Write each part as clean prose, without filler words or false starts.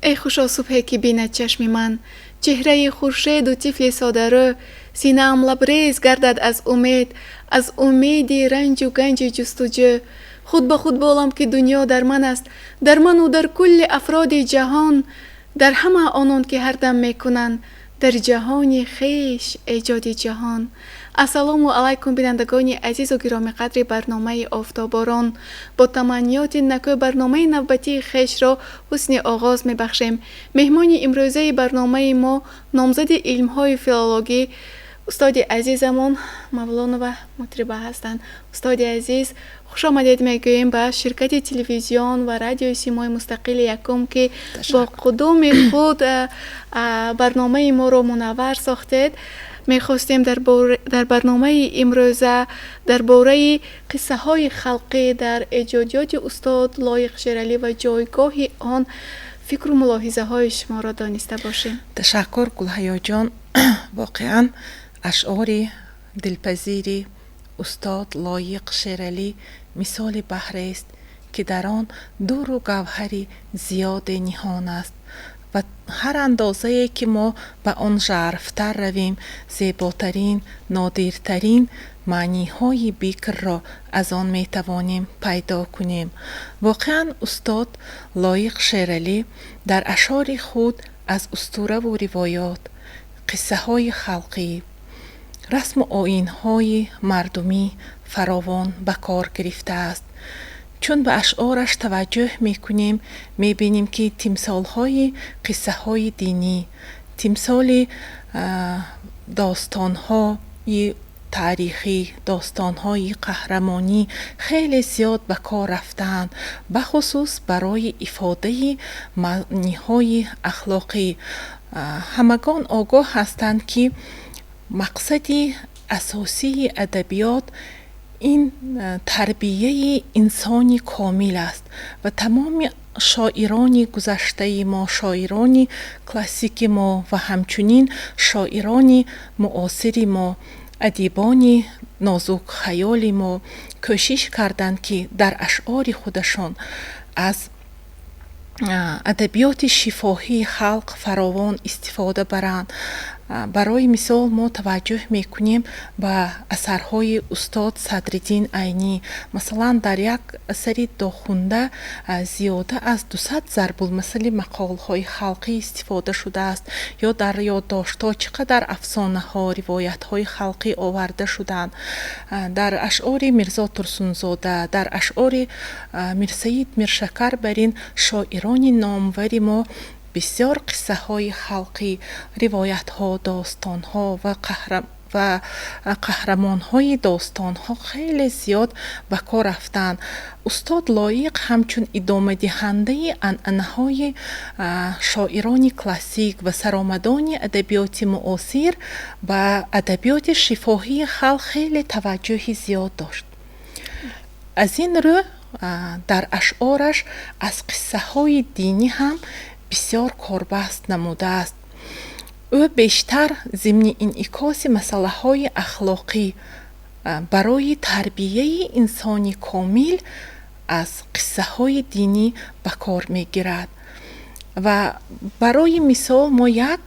Эй хушо субҳе, ки бинад чашми ман чеҳраи хуршеду тифли содарӯ, синаам лабрез гардад аз умед, аз умеди ранҷу ганҷи ҷустуҷӯ. Худ ба худ болам, ки дунё дар ман аст, дар ману дар кулли афроди ҷаҳон, дар ҳама онон, ки ҳар дам мекунанд дар ҷаҳони хеш эҷоди ҷаҳон. Ассалому алайкум, бинандагони азизу гиромиқадри барномаи «Офтоборон». Бо таманниёти накӯ барномаи навбатии хешро ҳусни оғоз мебахшем. Меҳмони имрӯзаи барномаи мо номзади илмҳои филологӣ, устоди азизамон Мавлонова Мутриба ҳастанд. Устоди азиз, хушомадед мегӯем ба ширкати телевизион ва радиои «Симои» мустақили якум, ки бо қудуми худ барномаи моро мунаввар сохтед. Мехостем дар барномаи имрӯза дар бораи қиссаҳои халқӣ дар эҷодиёти устод Лоиқ Шералӣ ва ҷойгоҳи он фикру мулоҳизаҳои шуморо дониста бошем. Ташаккур, Гулҳаёҷон. Воқеан, ашъори дилпазири устод Лоиқ Шералӣ мисоли баҳрест, ки дар он дурру гавҳари зиёде ниҳон аст ва ҳар андозае ки мо ба он жарфтар равем, зеботарин, нодиртарин маъниҳои бикрро аз он метавонем пайдо кунем. Воқеан, устод Лоиқ Шералӣ дар ашъори худ аз устураву ривоёт, қиссаҳои халқӣ, расму оинҳои мардумӣ фаровон ба кор гирифтааст. Чун ба ашъораш таваҷҷӯҳ мекунем, мебинем, ки тимсолҳои қиссаҳои динӣ, тимсоли достонҳои таърихӣ, достонҳои қаҳрамонӣ хеле зиёд ба кор рафтаанд, бахусус барои ифодаи маъниҳои ахлоқӣ. Ҳамагон огоҳ ҳастанд, ки мақсади асосии адабиёт ин тарбияи инсони комил аст ва тамоми шоирони гузаштаи мо, шоирони классики мо ва ҳамчунин шоирони муосири мо, адибони нозукхаёли мо кӯшиш карданд, ки дар ашъори худашон аз адабиёти шифоҳии халқ фаровон истифода баранд. Барои мисол, мо таваҷҷӯҳ мекунем ба асарҳои устод Садриддин Айнӣ. Масалан, дар як асари «Дохунда» зиёда аз 200 зарбулмасали, мақолҳои халқӣ истифода шудааст ё дар «Ёддоштҳо» чӣ қадар афсонаҳо, ривоятҳои халқӣ оварда шуданд. Дар ашъори Мирзо Турсунзода, дар ашъори Мирсаид Миршакар, бар ин шоирони номвари мо бисёр қиссаҳои халқӣ, ривоятҳо, достонҳо ва қаҳрамонҳои достонҳо хеле зиёд ба кор рафтаанд. Устод Лоиқ ҳамчун идомадиҳандаи анъанаҳои шоирони классик ва саромадони адабиёти муосир ба адабиёти шифоҳии халқ хеле таваҷҷӯҳи зиёд дошт. Аз ин рӯ дар ашъораш аз қиссаҳои динӣ ҳам бисёр корбаст намудааст. Ӯ бештар зимни инъикоси масъалаҳои ахлоқӣ барои тарбияи инсони комил аз қиссаҳои динӣ ба кор мегирад. Ва барои мисол мо як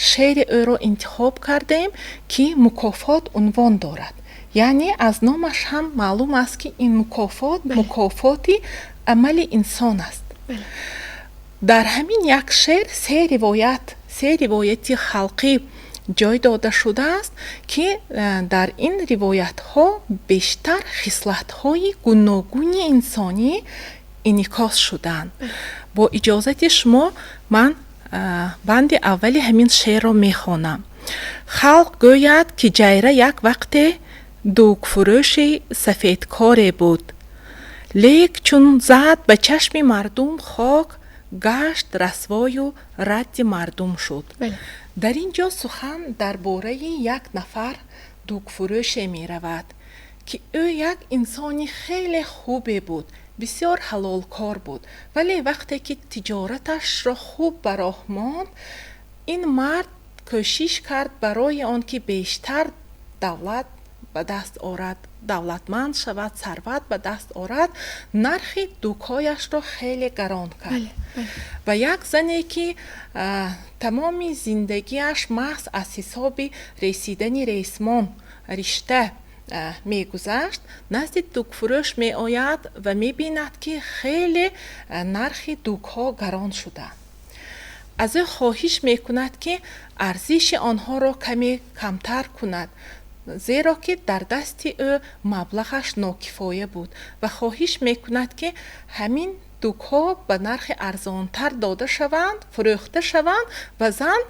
шеъри ӯро интихоб кардем, ки «Мукофот» унвон дорад. Яъне аз номаш ҳам маълум аст, ки ин мукофот мукофоти амали инсон аст. Дар ҳамин як шеър се ривоят, се ривояти халқӣ ҷой дода шудааст, ки дар ин ривоятҳо бештар хислатҳои гуногуни инсонӣ инъикос шудаанд. Бо иҷозати шумо ман банди аввали ҳамин шеърро мехонам. Халқ гӯяд, ки ҷайра як вақте дӯгфурӯши сафедкоре буд, лек чун зад ба чашми мардум хок, гашт расвою радди мардум шуд. Дар ин ҷо сухан дар бораи як нафар дӯгфурӯше меравад, ки ӯ як инсони хеле хубе буд, бисёр ҳалолкор буд, вале вақте ки тиҷораташро хуб ба роҳ монд, ин мард кӯшиш кард барои он ки бештар давлат ба даст орад. Давлатманд шавад, сарват ба даст орад, нархи дукҳояшро хеле гарон кард. Ва як зане, ки тамоми зиндагиаш маҳз аз ҳисоби ресидани ресмон, ришта мегузашт, назди дукфурӯш меояд ва мебинад, ки хеле нархи дукҳо гарон шуданд. Аз ӯ хоҳиш мекунад, ки арзиши онҳоро каме камтар кунад, зеро ки дар дасти ӯ маблағаш нокифоя буд, ва хоҳиш мекунад, ки ҳамин дукҳо ба нархи арзонтар дода шаванд, фурӯхта шаванд ва зан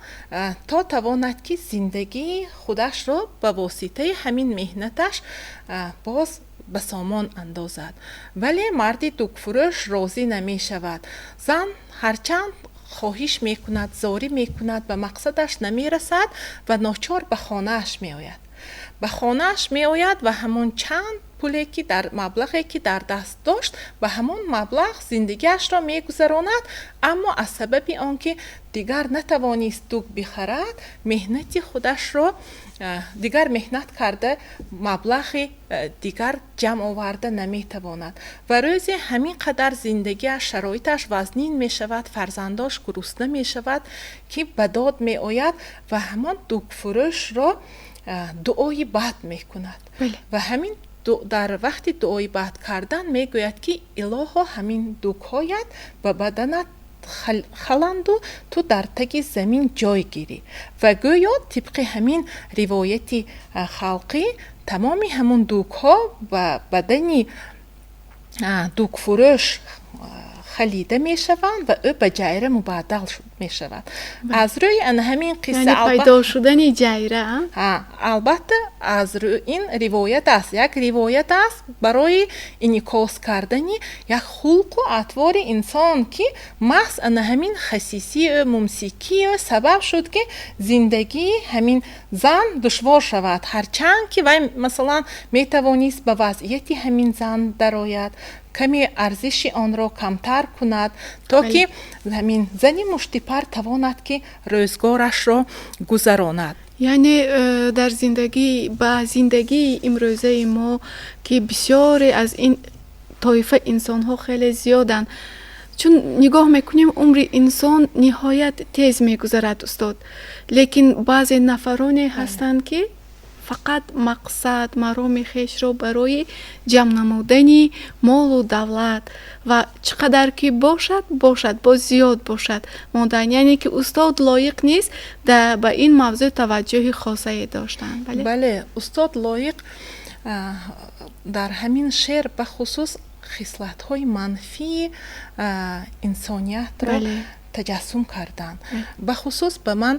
то тавонад, ки зиндагии худашро ба воситаи ҳамин меҳнаташ боз ба сомон андозад. Вале марди дукфурӯш розӣ намешавад. Зан ҳарчанд хоҳиш мекунад, зорӣ мекунад, ба мақсадаш намерасад ва ночор ба хонааш меояд. Ба хонааш меояд ва ҳамон чанд пуле, ки дар маблағе, ки дар даст дошт, ба ҳамон маблағ зиндагиашро мегузаронад. Аммо аз сабаби он ки дигар натавонист дук бихарад, меҳнати худашро дигар меҳнат карда, маблағи дигар ҷамъ оварда наметавонад. Ва рӯзе ҳамин қадар зиндагиаш, шароиташ вазнин мешавад, фарзандош гурусна мешавад, ки ба дод меояд ва ҳамон дукфурӯшро дуои бад мекунад. Ва ҳамин дар вақти дуои бад кардан мегӯяд, ки илоҳо, ҳамин дукҳоят ба баданат халанду ту дар таги замин ҷой гирӣ. Ва гӯё тибқи ҳамин ривояти халқӣ тамоми ҳамон дукҳо ба бадани дукфурӯш халида мешаванд ва ӯ ба ҷайра мубаддал мешавад. Аз рӯи ана ҳамин қисса пайдо шудани ҷайра. Албатта, аз ин ривоят аст, як ривоят аст барои инъикос кардани як хулқу атвори инсон, ки маҳз ана ҳамин хасисию мумсикию сабаб шуд, ки зиндагии ҳамин зан душвор шавад. Ҳарчанд ки вай, масалан, метавонист ба вазъияти ҳамин зан дарояд, каме арзиши онро камтар кунад, то ки ҳамин зани муштипар тавонад, ки рӯзгорашро гузаронад. Яъне дар зиндагӣ, ба зиндагии имрӯзаи мо, ки бисёре аз ин тоифа инсонҳо хеле зиёданд, чун нигоҳ мекунем, умри инсон ниҳоят тез мегузарад, устод, лекин баъзе нафароне ҳастанд, ки фақат мақсад, мароми хешро барои ҷамъ намудани молу давлат ва чӣ қадар ки бошад, бошад, боз зиёд бошад мондан. Яъне ки устод Лоиқ низ ба ин мавзӯъ таваҷҷӯҳи хосае доштанд. Бале, устод Лоиқ дар ҳамин шеър бахусус хислатҳои манфии инсониятро таҷассум карданд. Бахусус ба ман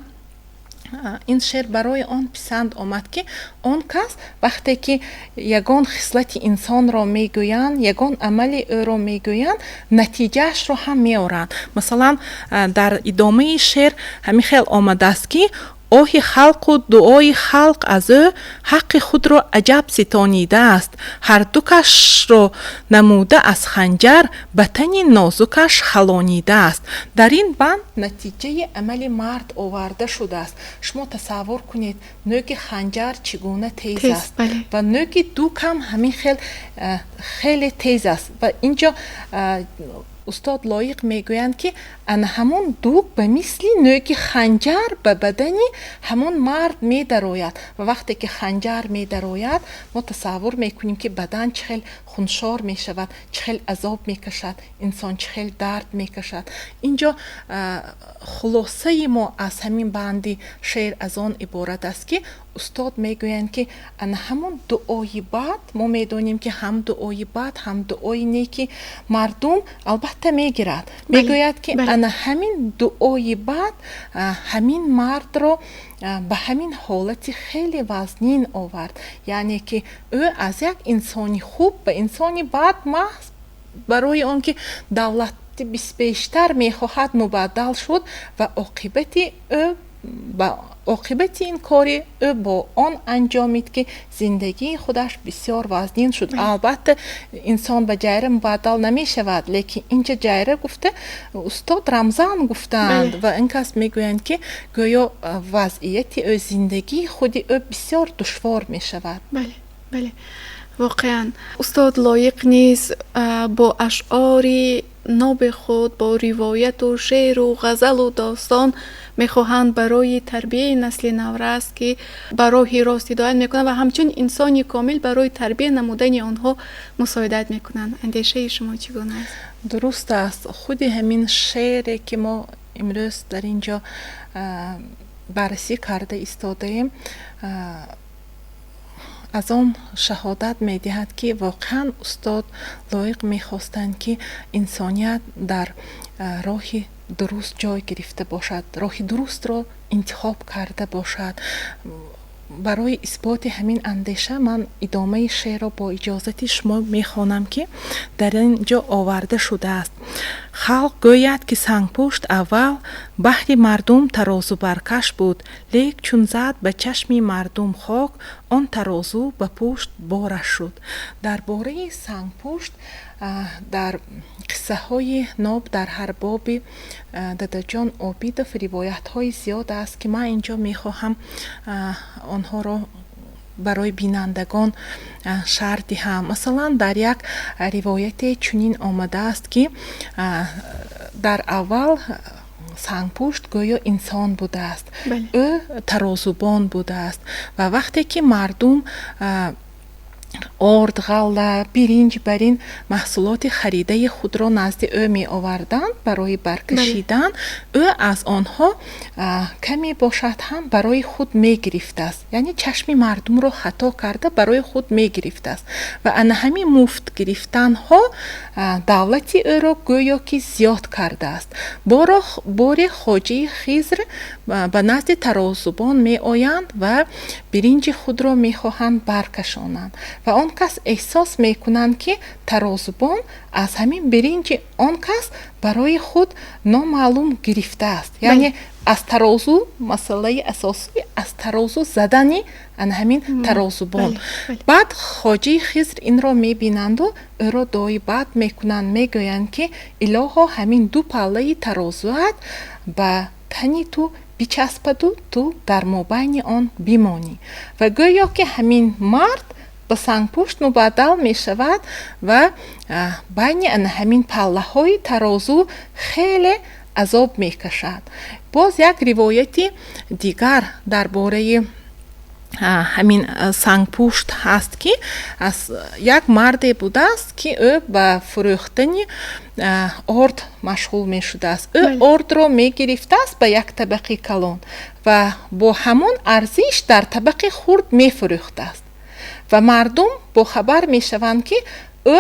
ин шеър барои он писанд омад, ки он кас вақте ки ягон хислати инсонро мегӯянд, ягон амали ӯро мегӯянд, натиҷаашро ҳам меоранд. Масалан, дар идомаи шеър ҳамин хел омадааст, ки оҳи халқу дуои халқ аз ӯ ҳаққи худро аҷаб ситонидааст, ҳардукашро намуда аз ханҷар ба тани нозукаш халонидааст. Дар ин банд натиҷаи амали мард оварда шудааст. Шумо тасаввур кунед, нӯки ханҷар чӣ гуна тез аст ва нӯки дукам ҳамин хел хеле тез аст. Ва инҷо устод Лоиқ мегӯянд, ки ана ҳамон дук ба мисли нӯки ханҷар ба бадани ҳамон мард медарояд. Ва вақте ки ханҷар медарояд, мо тасаввур мекунем, ки бадан чӣ хел хуншор мешавад, чӣ хел азоб мекашад инсон, чӣ хел дард мекашад. Инҷо хулосаи мо аз ҳамин банди шеър аз он иборат аст, ки устод мегӯянд, ки ана ҳамон дуои бад, мо медонем, ки ҳам дуои бад, ҳам дуои неки мардум албатта мегирад. Мегӯяд, ки ана ҳамин дуои бад ҳамин мардро ба ҳамин ҳолати хеле вазнин овард, яъне ки ӯ аз як инсони хуб ба инсони бад маҳз барои он ки давлати бештар мехоҳад мубаддал шуд. Ва оқибати ӯ ба оқибати ин кори ӯ бо он анҷомид, ки зиндагии худаш бисёр вазнин шуд. Албатта, инсон ба ҷайра мубаддал намешавад, лекин инҷа ҷайра гуфта устод рамзан гуфтаанд ва ин кас мегӯянд, ки гӯё вазъияти ӯ, зиндагии худи ӯ бисёр душвор мешавад. Бале. Воқеан, устод Лоиқ низ бо ашъори ноби худ, бо ривояту шеъру ғазалу достон мехоҳанд барои тарбияи насли наврас, ки ба роҳи рост ҳидоят мекунанд ва ҳамчун инсони комил барои тарбия намудани онҳо мусоидат мекунанд. Андешаи шумо чӣ гуна аст? Дуруст аст. Худи ҳамин шеъре, ки мо имрӯз дар ин ҷо баррасӣ карда истодаем, аз он шаҳодат медиҳад, ки воқеан устод Лоиқ мехостанд, ки инсоният дар роҳи дуруст ҷой гирифта бошад, роҳи дурустро интихоб карда бошад. Барои исботи ҳамин андеша ман идомаи шеърро бо иҷозати шумо мехонам, ки дар ин ҷо оварда шудааст: «Халқ гӯяд, ки сангпушт аввал баҳри мардум тарозубаркаш буд, лек чун зад ба чашми мардум хок, он тарозу ба пушт бораш шуд». Дар бораи сангпушт дар қиссаҳои ноб дар ҳар боби Дадаҷон Обидов ривоятҳои зиёд аст, ки ман инҷо мехоҳам онҳоро барои бинандагон шарҳ диҳам. Масалан, дар як ривояте чунин омадааст, ки дар аввал сангпушт гӯё инсон будааст, ӯ тарозубон будааст ва вақте ки мардум орд, ғалла, биринҷ бар ин маҳсулоти харидаи худро назди ӯ меоварданд барои баркашидан, ӯ аз онҳо каме бошад ҳам барои худ мегирифтааст, яъне чашми мардумро хато карда барои худ мегирифтааст ва ана ҳамин муфт гирифтанҳо давлати ӯро гӯё ки зиёд кардааст. Боре Хоҷаи Хизр ба назди тарозубон меоянд ва биринҷи худро мехоҳанд баркашонанд ва он кас эҳсос мекунанд, ки тарозубон аз ҳамин биринҷи он кас барои худ номаълум гирифтааст, яъне аз тарозу, масъалаи асосӣ аз тарозу задани ана ҳамин тарозубон. Баъд Хоҷаи Хизр инро мебинанду ӯро дуои бад мекунанд, мегӯянд, ки илоҳо, ҳамин ду паллаи тарозуат ба тани ту бичаспаду ту дар мобайни он бимонӣ. Ва гӯё ки ҳамин мард ба сангпушт мубаддал мешавад ва байни ана ҳамин паллаҳои тарозу хеле азоб мекашад. Боз як ривояти дигар дар бораи ҳамин сангпушт ҳаст, ки як марде будааст, ки ӯ ба фурӯхтани орд машғул мешудааст. Ӯ ордро мегирифтааст ба як табақи калон ва бо ҳамон арзиш дар табақи хурд мефурӯхтааст ва мардум бохабар мешаванд, ки ӯ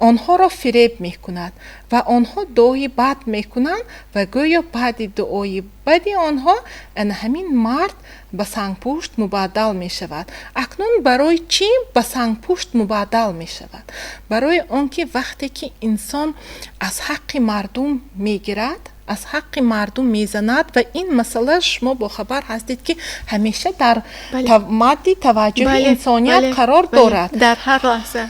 онҳоро фиреб мекунад ва онҳо дуои бад мекунанд ва гӯё баъди дуои бади онҳо ана ҳамин мард ба сангпушт мубаддал мешавад. Акнун барои чӣ ба сангпушт мубаддал мешавад? Барои он ки вақте ки инсон аз ҳаққи мардум мегирад, аз ҳаққи мардум мезанад, ва ин масъала, шумо бохабар ҳастед, ки ҳамеша дар мадди таваҷҷӯҳи инсоният қарор дорад. Дар ҳар лаҳза.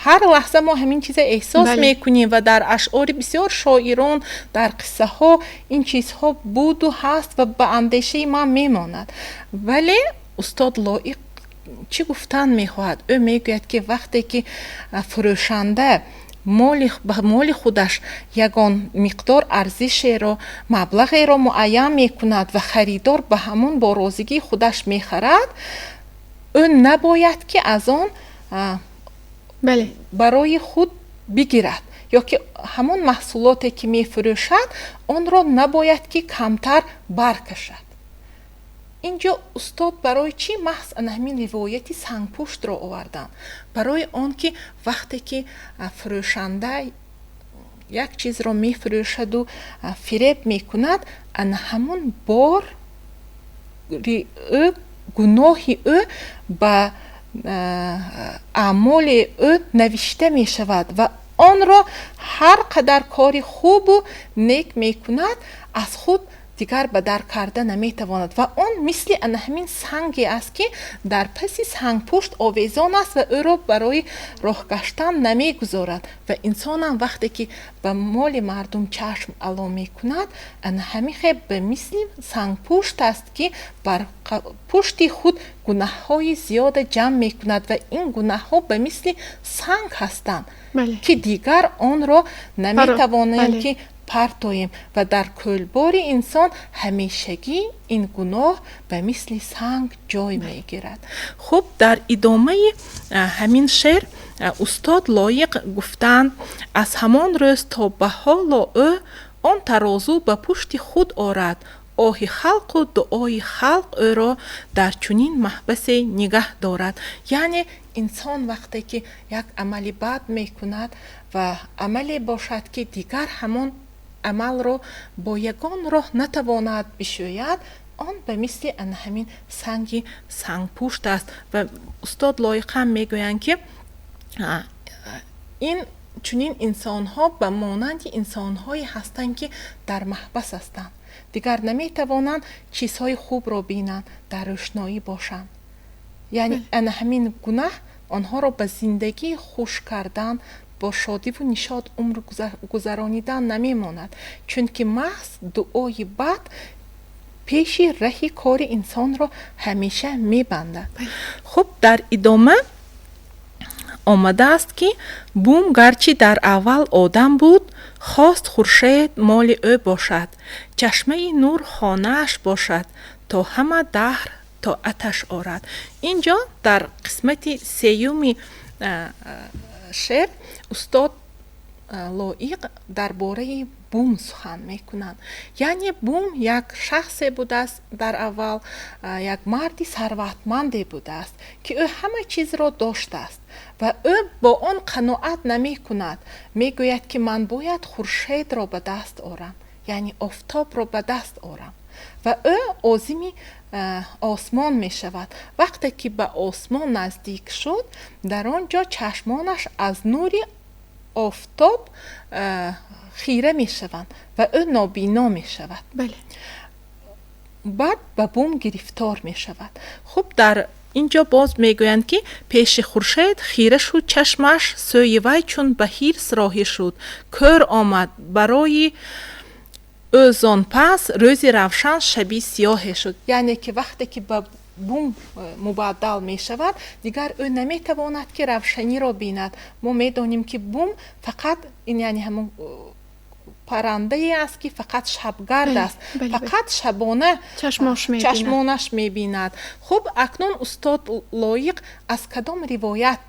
Ҳар лаҳза мо ҳамин чиза эҳсос мекунем ва дар ашъори бисёр шоирон, дар қиссаҳо ин чизҳо буду ҳаст ва ба андешаи ман мемонад. Вале устод Лоиқ чӣ гуфтан мехоҳад? Ӯ мегӯяд, ки вақте ки фурӯшанда моли худаш ягон миқдор арзишеро, маблағеро муайян мекунад ва харидор ба ҳамон бо розигии худаш мехарад, ӯ набояд ки аз он барои худ бигирад ё ки ҳамон маҳсулоте, ки мефурӯшад, онро набояд ки камтар баркашад. Инҷо устод барои чӣ маҳз ана ҳамин ривояти сангпуштро оварданд? Барои он ки вақте ки фурӯшанда як чизро мефурӯшаду фиреб мекунад, ана ҳамон бори ӯ, гуноҳи ӯ ба аъмоли ӯ навишта мешавад ва онро ҳар қадар кори хубу нек мекунад, аз худ Дигар ба дар карда наметавонад ва он мисли ана ҳамин санге аст, ки дар паси сангпушт овезон аст ва ӯро барои роҳ гаштан намегузорад. Ва инсонам вақте ки ба моли мардум чашм ало мекунад, ана ҳамин хел ба мисли сангпушт аст, ки бар пушти худ гунаҳҳои зиёда ҷамъ мекунад ва ин гунаҳҳо ба мисли санг ҳастанд, ки дигар онро наметавонем ки партоем, ва дар кӯлбори инсон ҳамешагӣ ин гуноҳ ба мисли санг ҷой мегирад. Хуб, дар идомаи ҳамин шеър устод Лоиқ гуфтанд: аз ҳамон рӯз то ба ҳоло ӯ он тарозу ба пушти худ орад, оҳи халқу дуои халқ ӯро дар чунин маҳбасе нигаҳ дорад. Яъне инсон вақте ки як амали бад мекунад ва амале бошад, ки дигар ҳамон амалро бо ягон роҳ натавонад бишӯяд, он ба мисли ана ҳамин санги сангпушт аст. Ва устод Лоиқ ҳам мегӯянд, ки ин чунин инсонҳо ба монанди инсонҳое ҳастанд, ки дар маҳбас ҳастанд, дигар наметавонанд чизҳои хубро бинанд, дар рӯшноӣ бошанд. Яъне ана ҳамин гунаҳ онҳоро ба зиндагии хуш кардан, бо шодиву нишод умр гузаронидан намемонад, чунки маҳз дуои бад пеши раҳи кори инсонро ҳамеша мебандад. Хуб, дар идома омадааст, ки бум гарчи дар аввал одам буд, хост хуршед моли ӯ бошад, чашмаи нур хонааш бошад, то ҳама даҳр тоаташ орад. Ин ҷо дар қисмати сеюми шеър устод Лоиқ дар бораи бум сухан мекунанд. Яъне бум як шахсе будааст, дар аввал як марди сарватманде будааст, ки ӯ ҳама чизро доштааст ва ӯ бо он қаноат намекунад, мегӯяд, ки ман бояд хуршедро ба даст орам, яъне офтобро ба даст орам, ва ӯ озими осмон мешавад. Вақте ки ба осмон наздик шуд, дар он ҷо чашмонаш аз нури офтоб хира мешаванд ва ӯ нобино мешавад. Баъд ба бум гирифтор мешавад. Хуб, дар ин ҷо боз мегӯянд, ки пеши хуршед хира шуд чашмаш, сӯи вай чун ба ҳирс роҳӣ шуд, кӯр омад барои ӯ зон пас рӯзи равшан шаби сиёҳе шуд. Яъне ки вақте ки ба бум мубаддал мешавад, дигар ӯ наметавонад, ки равшаниро бинад. Мо медонем, ки бум фақат ин, яъне ҳамон паррандае аст, ки фақат шабгард аст, фақат шабона чашмонаш мебинад. Хуб, акнун устод Лоиқ аз кадом ривоят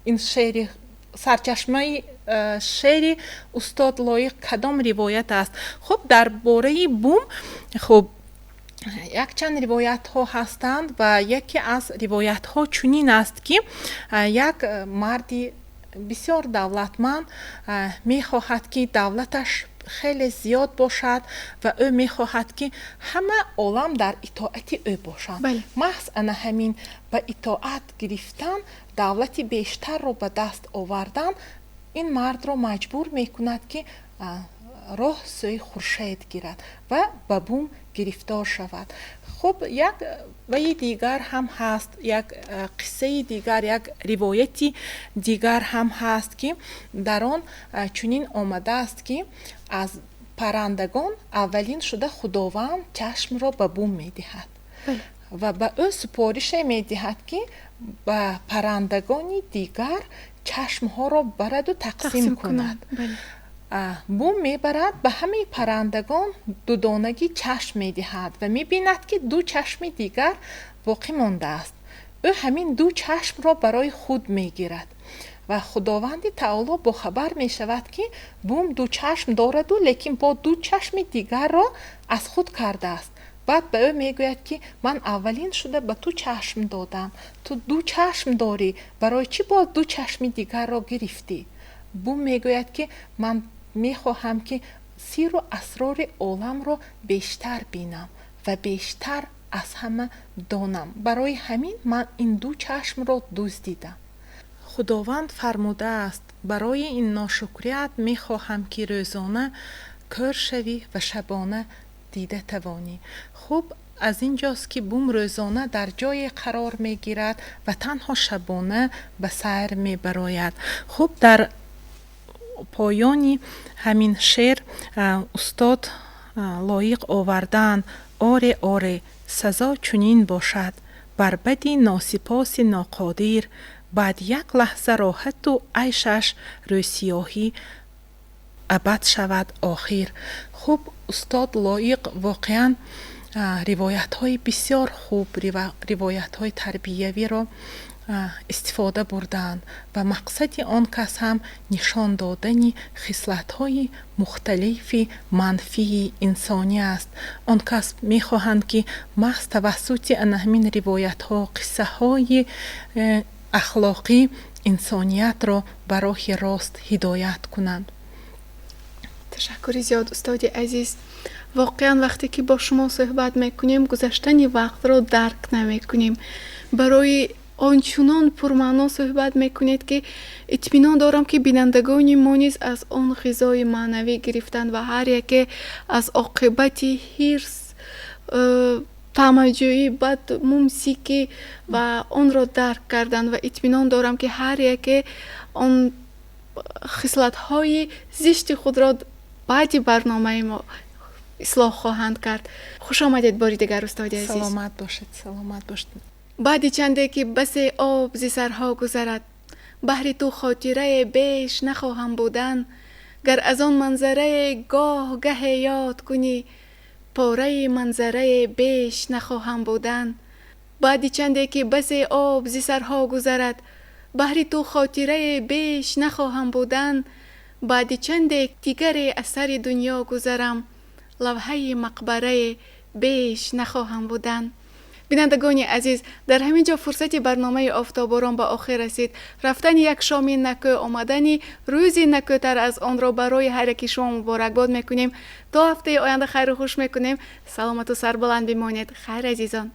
ин шеъри, сарчашмаи шеъри устод Лоиқ кадом ривоят аст? Хуб, дар бораи бум, хуб, якчанд ривоятҳо ҳастанд ва яке аз ривоятҳо чунин аст, ки як марди бисёр давлатманд мехоҳад, ки давлаташ хеле зиёд бошад, ва ӯ мехоҳад, ки ҳама олам дар итоати ӯ бошанд. Маҳз ана ҳамин ба итоат гирифтан, давлати бештарро ба даст овардан ин мардро маҷбур мекунад, ки роҳ сӯи хуршед гирад ва ба бум гирифтор шавад. Хуб, як ваи дигар ҳам ҳаст, як қиссаи дигар, як ривояти дигар ҳам ҳаст, ки дар он чунин омадааст, ки аз паррандагон аввалин шуда Худованд чашмро ба бум медиҳад ва ба ӯ супорише медиҳад, ки ба паррандагони дигар чашмҳоро бараду тақсим кунад. Бум мебарад, ба ҳамаи паррандагон дудонагӣ чашм медиҳад ва мебинад, ки ду чашми дигар боқӣ мондааст. Ӯ ҳамин ду чашмро барои худ мегирад ва Худованди таоло бохабар мешавад, ки бум ду чашм дораду, лекин бо ду чашми дигарро аз худ кардааст. Баъд ба ӯ мегӯяд, ки ман аввалин шуда ба ту чашм додам, ту ду чашм дорӣ, барои чӣ боз ду чашми дигарро гирифтӣ? Бум мегӯяд, ки ман мехоҳам, ки сирру асрори оламро бештар бинам ва бештар аз ҳама донам, барои ҳамин ман ин ду чашмро дуздидам. Худованд фармудааст: барои ин ношукрият мехоҳам, ки рӯзона кӯр шавӣ ва шабона Дида тавонӣ. Хуб, аз ин ҷост, ки бум рӯзона дар ҷое қарор мегирад ва танҳо шабона ба сайр мебарояд. Хуб, дар поёни ҳамин шеър устод Лоиқ овардаанд: «Оре, оре, сазо чунин бошад бар бади носипоси ноқодир, баъд як лаҳза роҳату айшаш рӯсиёҳӣ абад шавад охир». Хуб, устод Лоиқ воқеан ривоятҳои бисёр хуб, ривоятҳои тарбиявиро истифода бурдаанд ва мақсади он кас ҳам нишон додани хислатҳои мухталифи манфии инсонӣ аст. Он кас мехоҳанд, ки маҳз тавассути ана ҳамин ривоятҳо, қиссаҳои ахлоқӣ инсониятро ба роҳи рост ҳидоят кунанд. Ташаккури зиёд, устоди азиз. Воқеан, вақте ки бо шумо суҳбат мекунем, гузаштани вақтро дарк намекунем. Барои ончунон пурмаъно суҳбат мекунед, ки итминон дорам, ки бинандагони мо низ аз он ғизои маънавӣ гирифтанд ва ҳар яке аз оқибати ҳирс, тамаъҷӯӣ, баъд мумсикӣ ва онро дарк карданд ва итминон дорам, ки ҳар яке он хислатҳои зишти худро баъди барномаи мо ислоҳ хоҳанд кард. Хуш омадед бори дигар, устоди азиз. Саломат бошед, саломат бошед. Баъди чанде ки басе об зи сарҳо гузарад, баҳри ту хотирае беш нахоҳам будан. Гар аз он манзарае гоҳ гаҳе ёд кунӣ, пораи манзарае беш нахоҳам будан. Баъди чанде ки басе об зи сарҳо гузарад, баҳри ту хотирае беш нахоҳам будан. Баъди чанде дигаре аз сари дунё гузарам, лавҳаи мақбарае беш нахоҳам будан. Бинандагони азиз, дар ҳамин ҷо фурсати барномаи Офтоборон ба охир расид. Рафтани як шоми накӯ, омадани рӯзи накӯтар аз онро барои ҳар яки шумо муборакбод мекунем. То ҳафтаи оянда хайру хуш мекунем. Саломату сарбаланд бимонед. Хайр, азизон.